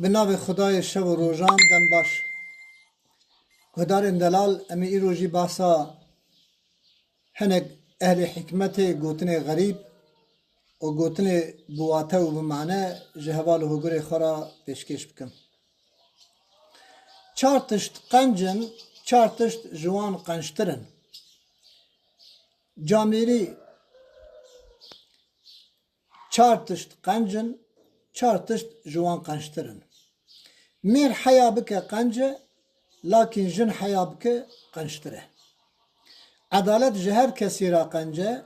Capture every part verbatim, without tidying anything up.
Bi navê Xwedayê şev û rojan dem baş. Guhdarên delal, em ê îro jî behsa hinek ehlê hikmetê gotinê xerîb û gotinê bi wate û bi mane ji heval û hogirê xwe re pêşkêş bikim. Çar tişt qenc in, çar tişt ji wan qenctir in. Camêrî, çar tişt qenc in, çar tişt ji wan qenctir in. Mêr heya bike qenc e, lakîn jin heya bike qenctir e. Edalet ji her kesî re qenc e,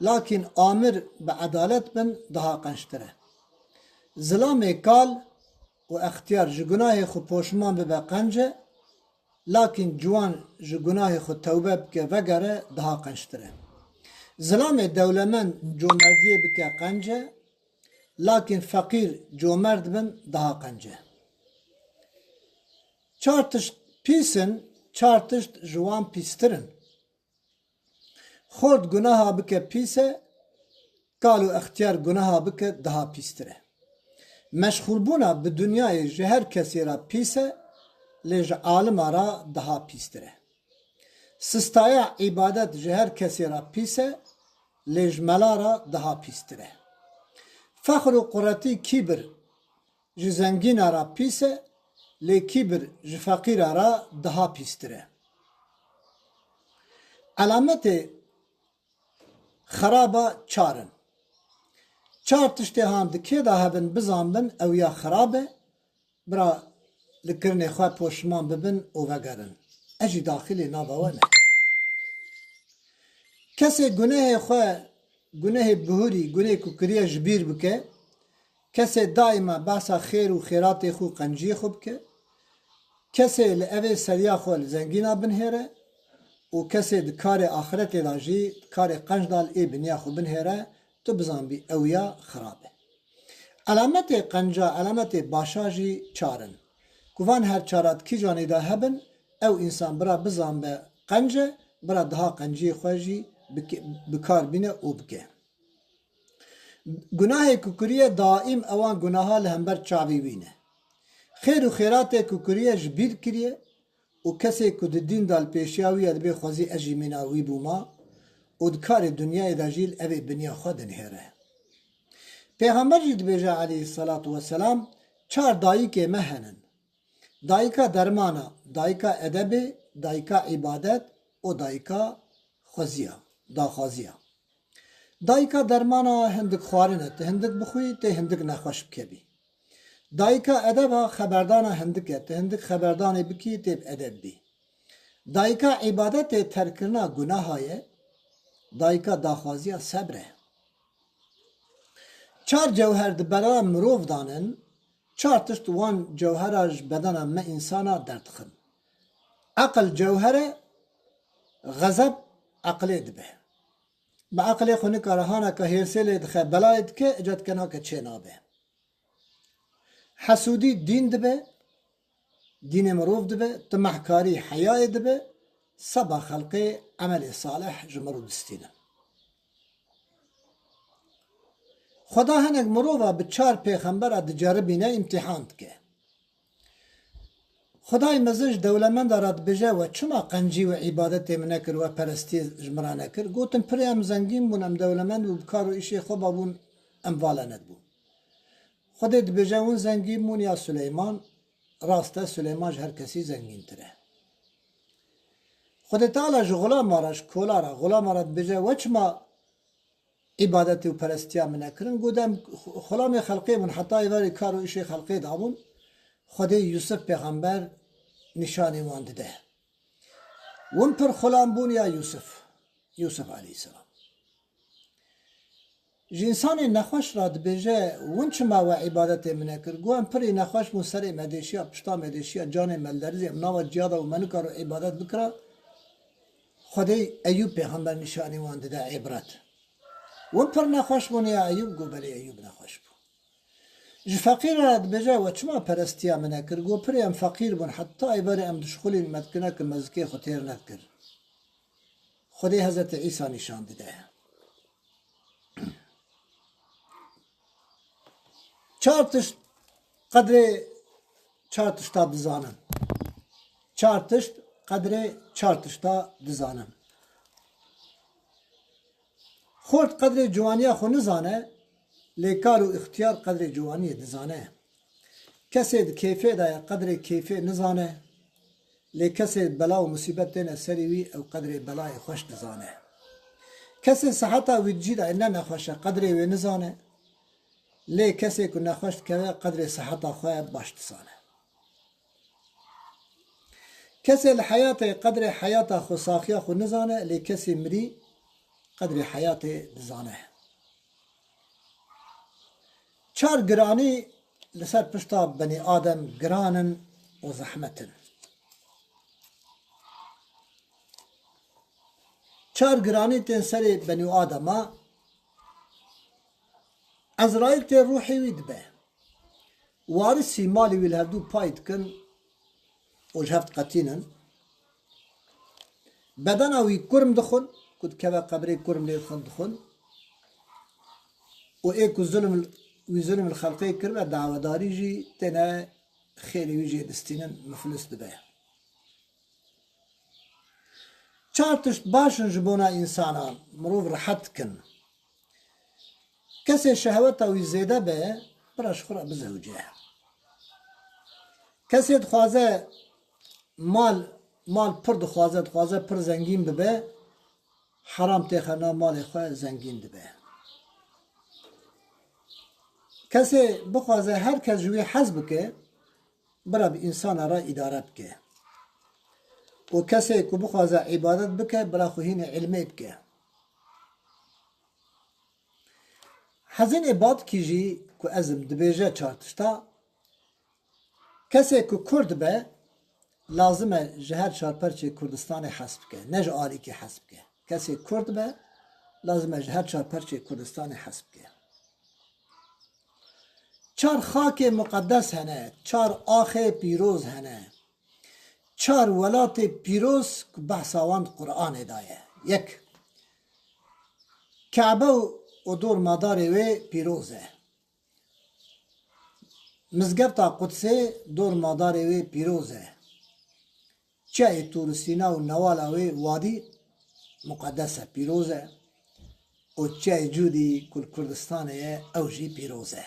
lakîn amir bi edalet bin daha qenctir e. Zilamê kal û extiyar ji gunahê xwe poşman bibe qenc e, lakîn ciwan ji gunahê xwe tewbe bike, vegere, daha qenctir e. Zilamê dewlemend comerdiyê bike qenc e, lakîn feqîr comerd bin daha qenc e. Çar tişt pîs in, çar tişt ji wan pîstir in. Xort gunaha bike pîs e, kal û extiyar gunaha bike daha pîstir e. Meşxûlbûna bi dinyayê ji her kesî re pîs e, lê ji alima re daha pîstir e. Sistaya îbadet ji her kesî re pîs e, lê ji mela re daha pîstir e. Fexr û quretî, kîbir, ji zengîna re pîs e, lê kîbir ji feqîra re daha pîstir e. Elametê xeraba çar in. Çar tiştê han di kê de hebin bizanbin, ew ya xerab e, bira li kirinê xwe poşman bibin û vegerin. Ez jî daxilê nava we me. Kesê gunehê xwe, gunehê bihurî, gunê ku kiriye ji bîr bike, kesê daîma behsa xêr û xêratê xwe û qenciyê xwe bike, kesê li evê seriya xwe li zengîna binhêre û kesê di karê axretê de jî, di karê qenc de li ê biniya xwe binhêre, tu bizanbî ew ya xirab e. Elametê qenca, elametê başa jî çar in. Ku van her çara di kîjanê de hebin, ew însan bira bizanbe qenc e, bira daha qenciyê xwe jî bike-, bi kar bîne û bike. Gunahê ku kiriye daîm ewan gunaha li hember çavê wî ne. Xêr û xêratê ku kiriye ji bîr kiriye û kesê ku di dîn de li pêşiya wî ye dibê xwezî ez jî mîna wî bûma û di karê dinyayê de jî li evê biniya xwe dinihêre. Pêxember jî dibêje aleyhisselatu vesselam, çar dayikê me henin. Dayika dermana, dayika edebê, dayika îbadet û dayika xweziya, daxwaziya. Dayika dermana hindik xwarin e, tu hindik bixwî, tê hindik nexweş bikevî. Dayika edeba xeberdana hindik e, tu hindik xeberdanê bikî, tê bi edeb bî. Dayika îbadetê terkkirina gunaha ye, dayika daxwaziya sebr e. Çar cewher di bedena mirov de nin, çar tişt wan cewhera ji bedena me însana derdixin. Eqil cewher e, xezeb eqilê dibe. Bi eqilê xwe nikare haneke hêrsê lê dixe, belayê dike, îca dike nake çê nabe. Hesûdî dîn dibe, dînê mirov dibe, timehkarî heyayê dibe, seba xelqê emelê salih ji mirov distîne. Xweda hinek mirova bi çar pêxembera diceribîne, îmtîhan dike. Xwedayê mezin ji dewlemenda re dibêje, we çima qencî we îbadetê min nekir, we perestiyê ji min re nekir? Gotin, pirê em zengîn bûn, em dewlemend bûn, bi kar û îşê xwe babûn, em vala nedibûn. Xwedê dibêje, hûn zengîn bûn ya Suleyman? Rast e, Suleyman ji her kesî zengîntir e. Xwedê Teala ji xulama re, ji kola re, xulama re dibêje, we çima îbadetê û perestiya min nekirin? Got, em xulamê xelqê bûn, heta êvarê kar û îşê xelqê dabûn. Xwedê Yûsif pêxember nîşanî wan dide. Win pir xulam bûn ya Yûsif, Yûsif aleyhisselam. Ji însanê nexweş re dibêje, win çima we îbadetê min nekir? Got, em pirî nexweş bûn, serê me dêşiya, pişta me dêşiya, canê me li derizê, em nava ciya de û me nikaro îbadet bikira. Xwedê Eyûb pêxember nîşanî wan dide îbret. Win pir nexweş bûn ya Eyûb? Got, belê, Eyûb nexweş bû. Ji feqîra re dibêje, we çima perestiya min nekir? Got, pirê em feqîr bûn, heta êvarê em dişxulîn, me dikirine ku me zikê xwe têr nedikir. Xwedê Hezretê Îsa nîşan dide. Çar tişt qedrê çar tişta dizanin. Çar tişt, qedrê çar tişta dizanin. Xort qedrê ciwaniya xwe nizane, lê kar û ixtiyar qedrê ciwaniyê dizane. Kesê di kêfê de ye, qedrê kêfê nizane, lê kesê bela û musîbet têne serî wî, ew qedrê belayê xweş dizane. Kesê siheta wî di cî de ne nexweş e, qedrê wê nizane, lê kesê ku nexweş dikeve, qedrê siheta xwe baş dizane. Kesê li heyatê qedrê heyata xwe, saxiya xwe nizane, lê kesê mirî qedrê heyatê dizane. Çar giranî li ser pişta benî Adem giran in û zehmet in. Çar giranî tên serê benî Adema, Ezraîl tê ruhê wî dibe. Warisî malê wî li hevdû pay dikin û ji hev diqetînin. Bedena wî kurm dixwin, ku dikeve qebrê kurm lê dixwin, dixwin. Û ê ku zulm, wî zulm li xelqê kiribe, dawedarî jî têne xêrê wî jê distînin, miflis dibe. Çar tişt baş in ji bona însanan, mirov rehet dikin. Kesê şehweta wî zêde be, bira ji xwe re bizewce. Kesê dixwaze mal, mal pir dixwaze, dixwaze pir zengîn bibe, heram têxe nav malê xwe, zengîn dibe. Kesê bixwaze her kes ji wî hez bike, bira bi însana re îdare bike. Û kesê ku bixwaze îbadet bike, bira xwe hînê îlmê bike. Hezînê Badkî jî ku ezim dibêje çar tişta, kesê ku Kurd be, lazim e ji her çar perçê Kurdistanê hez bike, ne ji alîkê hez bike. Kesê Kurd be, lazim e ji her çar perçê Kurdistanê hez bike. Çar xakê muqedes hene, çar axê pîroz hene. Çar welatê pîroz ku behsa wan di Qur'anê de ye. Yek, Kebe û, û dormadarê wê pîroz e. Mizgefta Qudsê dormadarê wê pîroz e. Çiyayê Tûr Sîna û newala wê wadî muqedes e, pîroz e. Û Çiyayê Cûdî ku li Kurdistanê ye, ew jî pîroz e.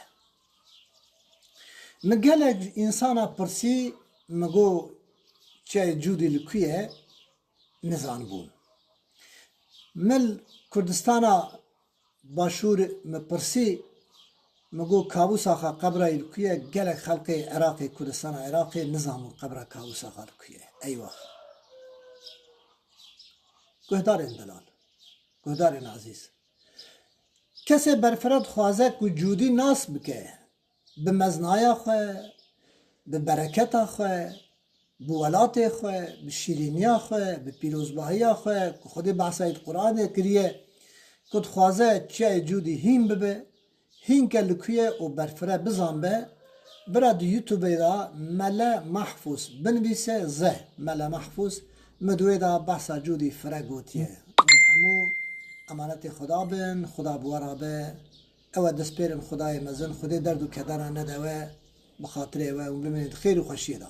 Min gelek ji însana pirsî, min got, Çiyayê Cûdî li ku ye? Nizanibûn. Min li Kurdistana Başûr min pirsî, min got, Kabûsa xwe qebra wî li ku ye? Gelek xelkê Iraqê, Kurdistana Iraqê nizanibûn qebra Kabûsa xwe li ku ye. Eywax. Guhdarên delal, guhdarên ezîz. Kesê berfireh dixwaze ku Cûdî nas bike, bi meznaya xwe, bi bereketa xwe, bi welatê xwe, bi şîrîniya xwe, bi pîrozbahiya xwe, ku Xwedê behsa wî di Qur'anê kiriye, ku dixwaze Çiyayê Cûdî hîn bibe, hînke li ku ye û berfireh bizanbe, bira di YouTubeê de Mele Mahfûz binivîse, ze, Mele Mahfûz, min di wê de behsa Cûdî fireh gotiye. Hûn hemû emanetê Xweda bin, Xweda bi we re be. Ew e destpêrin Xwedayê mezin, Xwedê derd û kedera nede we, bi xatirê we hûn bimînin di xêr û xweşiyê de.